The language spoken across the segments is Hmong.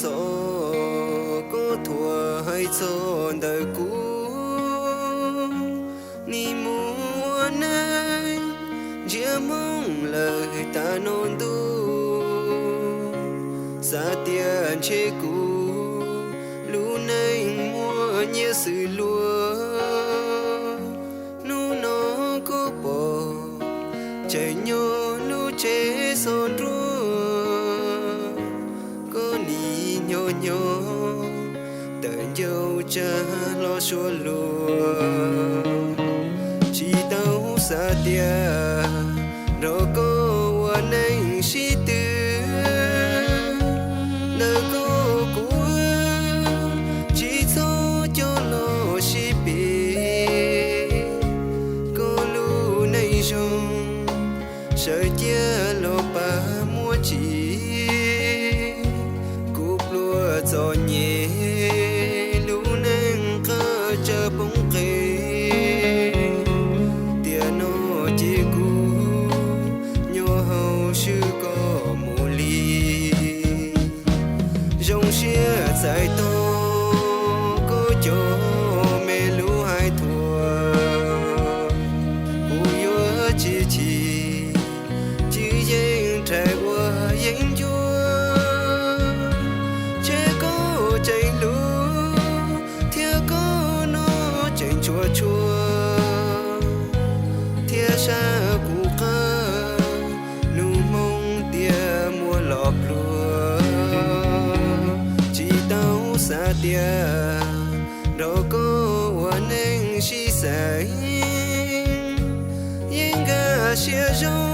xov koj thuam hais txog ntawm kuv. Nim mus ua neej ntsiab Hmoob lawm tas no ntuj, xav tias ntshe kuv lub neej muaj nyiaj xwb luag. Hnub no koj pom tseem nyob lub tsev xov nruab, koj nim nyob nyob tawm ncauj tsag hlo suab luag. Tsis tau xav tias nrog koj ua neej sib tw, ntawm koj kuv tsis txhob coj los sib pem. Koj lub neej zoo sawv ciaj los pab muaj tsis, kuv pluag txom nyem lub neej qab tsawg poob qes. Tiam no ces kuv nyob hauv swb koj mus li. Zoo siab txais tau koj cov me lub hais thuam, kuv yuav tsis chim, tsis yeej rhais ua yeeb ncuab. Ntshe koj tseem hlub thiab koj noj tseem tshua tshua, thiab sab kuv qab nug hmoo tias muaj los pluag. Tsis tau xav tias nrog koj ua neej sib xeem, yeej nkag siab zoo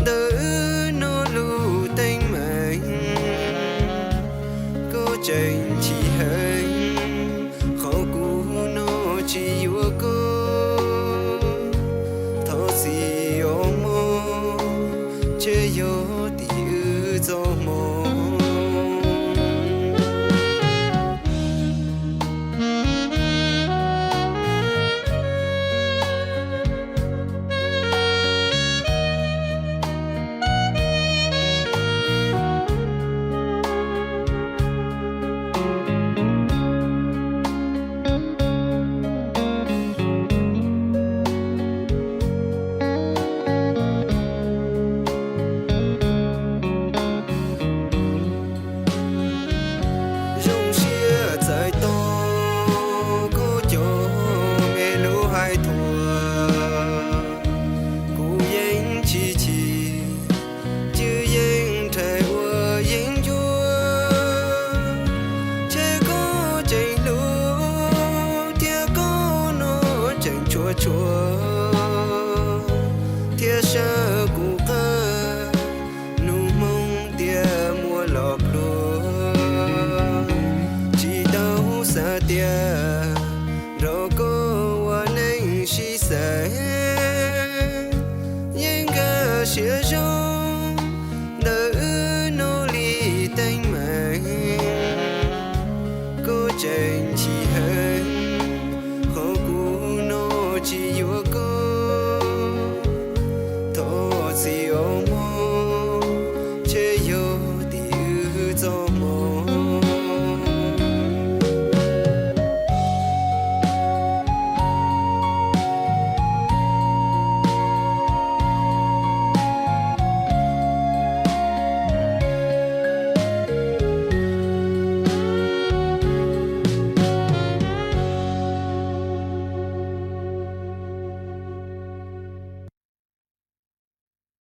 ntawm wb no lub teeb meem. Koj tseem chim heev qhov kuv no tsis yuav koj. Thov txim os mog, ntshe yog tim wb txoj hmoo. Zoo siab txais tau koj cov me lub hais thuam, kuv yeej tsis chim, twb yeej rhais ua yeeb ncuab. Ntshe koj tseem hlub thiab koj noj tseem tshua tshua, thiab sab kuv qab nug hmoo tias muaj los pluag. Tsis tau xav tias nrog koj ua neej sib xeem, yeej nkag siab zoo ntawm wb no li teeb meem. Koj tseem chim